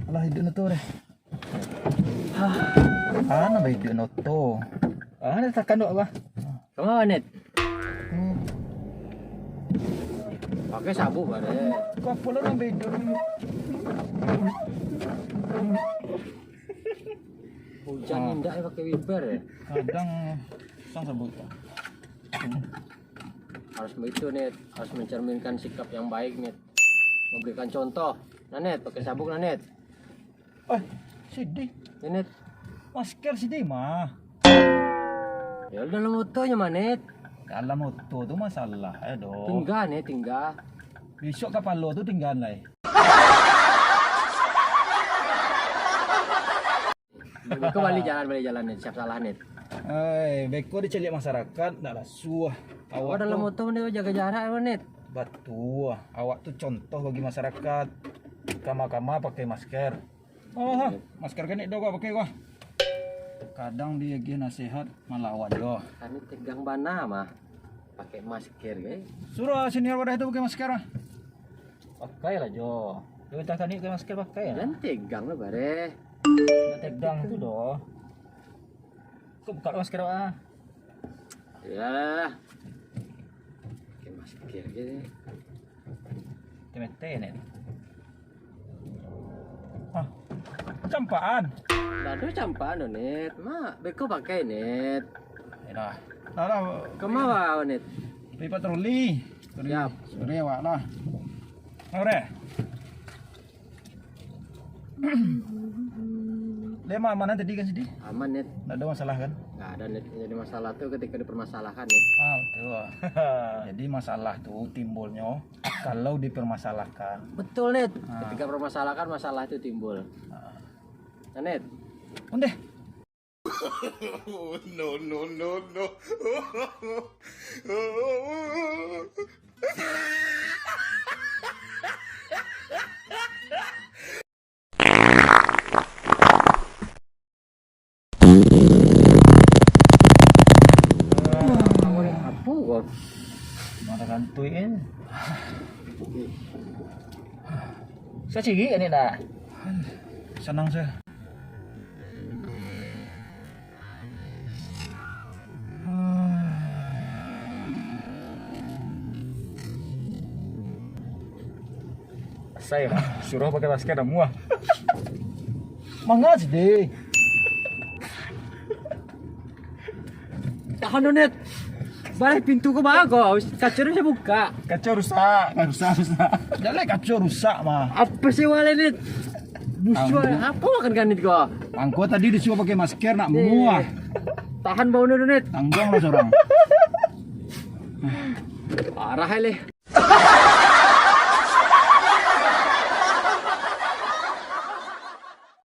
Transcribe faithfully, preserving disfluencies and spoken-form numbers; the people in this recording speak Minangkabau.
Alah, iduik no tu deh. Ah, nambah iduik no tu. Ah, dah takan dok bah. Kama, Nit? Hmm. Pakai sabuk, bare. Kau pulo nambah iduik. Hujan indak ya pakai wiper ya? Kadang sang sabuk. Harus begitu, Nit. Harus mencerminkan sikap yang baik, Nit. Memberikan contoh. Nah, Nit, pakai sabuk, nah, Nit. Eh, sidih. Ya, Nit. Masker sidih mah. Ya, dalam oto nyo mah, Nit. Dalam oto tu masalah, eh, doh. Tingga, Nit, tingga. Besok kapalo tu tingga lai. Beko bali jalan, bali jalan, Nit. Siap salah, Nit. Ai, beko dicaliak masyarakat, ndak lah suah. Awak dalam tu moto ni jaga jarak, Nit. Batua. Awak tu contoh bagi masyarakat. Kama-kama pakai masker. Oh, masker kan Nit do gua pakai gua. Kadang diagiah nasihat, malah awak jo. Kami tegang bana mah. Pakai masker, guys. Suruh senior wadah tu pakai masker, ah. Pakai lah, Jo. Perintah tadi pakai masker, pakai lah. Jan tegang lah, bare. Jan tegang tu, doh. Kau buka masker, ah. Ya. Pakai masker je. Temete, Nit. Ah, campaan. Dah ada campaan, Nit. Mak, beko pakai, Nit. Yalah. Dah lah. Kama, Nit? Pergi patroli. Siap. Sore awak lah. Sore. Dia mah aman tadi kan, Sidi? Aman, Nit. Nggak ada masalah kan? Nggak ada, Nit. Jadi masalah tuh ketika dipermasalahkan, Nit. Ah, betul. Jadi masalah tuh timbulnya kalau dipermasalahkan. Betul, Nit. Ah. Ketika permasalahkan, masalah itu timbul. Ah. Nah, Nit. Ondeh. No, no, no, no. Apo ko? Mata kantui kan. Sa cirik ni dah. Sanang sa. Saya suruh pakai masker dah muah. Manga sih deh. Tahan dulu, Nit. Balai pintu ko bagus. Kaca tu bisa buka. Kaca rusak. Rusak, rusak. Dah lah kaca rusak mah. Apa sih walai, Nit? Busuan, apa makan kanit ko? Angko tadi disuruh pakai masker, nak muah. Tahan bau dulu, Nit. Tanggung lah seorang. Parah, leh.